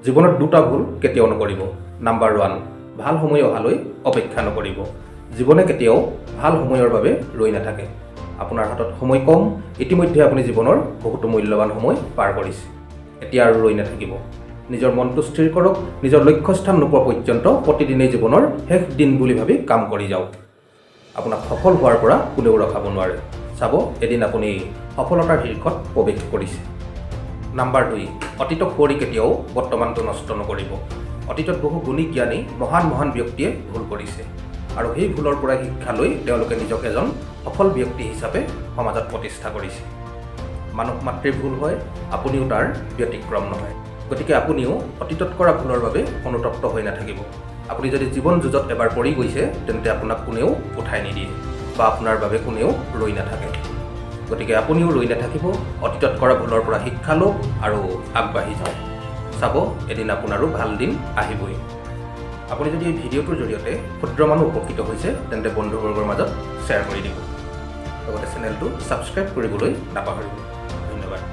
জীৱনত দুটা ভুল কেতিয়াও নকৰিব। নাম্বাৰ 1, ভাল সময় অহালৈ অপেক্ষা নকৰিব। জীৱনে কেতিয়াও ভাল সময়ৰ বাবে ৰৈ নাথাকে। আপোনাৰ হাতত সময় কম। ইতিমধ্যে আপুনি জীৱনৰ বহুতো মূল্যৱান সময় পাৰ কৰিছে। এতিয়া আৰু ৰৈ নাথাকিব। নিজৰ মনটো স্থিৰ কৰক। নিজৰ লক্ষ্যস্থান নোপোৱা পৰ্যন্ত প্ৰতিদিনেই জীৱনৰ শেষ দিন বুলি ভাবি কাম কৰি যাওক। আপোনাক সফল হোৱাৰ পৰা কোনেও ৰখাব নোৱাৰে। চাব, এদিন আপুনি সফলতাৰ শীৰ্ষত প্ৰৱেশ কৰিছে। নাম্বাৰ 2, অতীতক সুঁৱৰি কেতিয়াও বৰ্তমানটো নষ্ট নকৰিব। অতীতত বহু গুণী জ্ঞানী, মহান মহান ব্যক্তিয়ে ভুল কৰিছে আৰু সেই ভুলৰ পৰাই শিক্ষা লৈ তেওঁলোকে নিজক এজন সফল ব্যক্তি হিচাপে সমাজত প্ৰতিষ্ঠা কৰিছে। মানুহ মাত্ৰেই ভুল হয়, আপুনিও তাৰ ব্যতিক্ৰম নহয়। গতিকে আপুনিও অতীতত কৰা ভুলৰ বাবে অনুতপ্ত হৈ নাথাকিব। আপুনি যদি জীৱন যুঁজত এবাৰ পৰি গৈছে, তেন্তে আপোনাক কোনেও উঠাই নিদিয়ে বা আপোনাৰ বাবে কোনেও ৰৈ নাথাকে। গতিকে আপুনিও ৰৈ নাথাকিব। অতীতত কৰা ভুলৰ পৰা শিক্ষা লওক আৰু আগবাঢ়ি যাওক। চাব, এদিন আপোনাৰো ভাল দিন আহিবই। আপুনি যদি এই ভিডিঅ'টোৰ জৰিয়তে ক্ষুদ্ৰ মানুহ উপকৃত হৈছে, তেন্তে বন্ধুবৰ্গৰ মাজত শ্বেয়াৰ কৰি দিব। লগতে চেনেলটো ছাবস্ক্ৰাইব কৰিবলৈ নাপাহৰিব।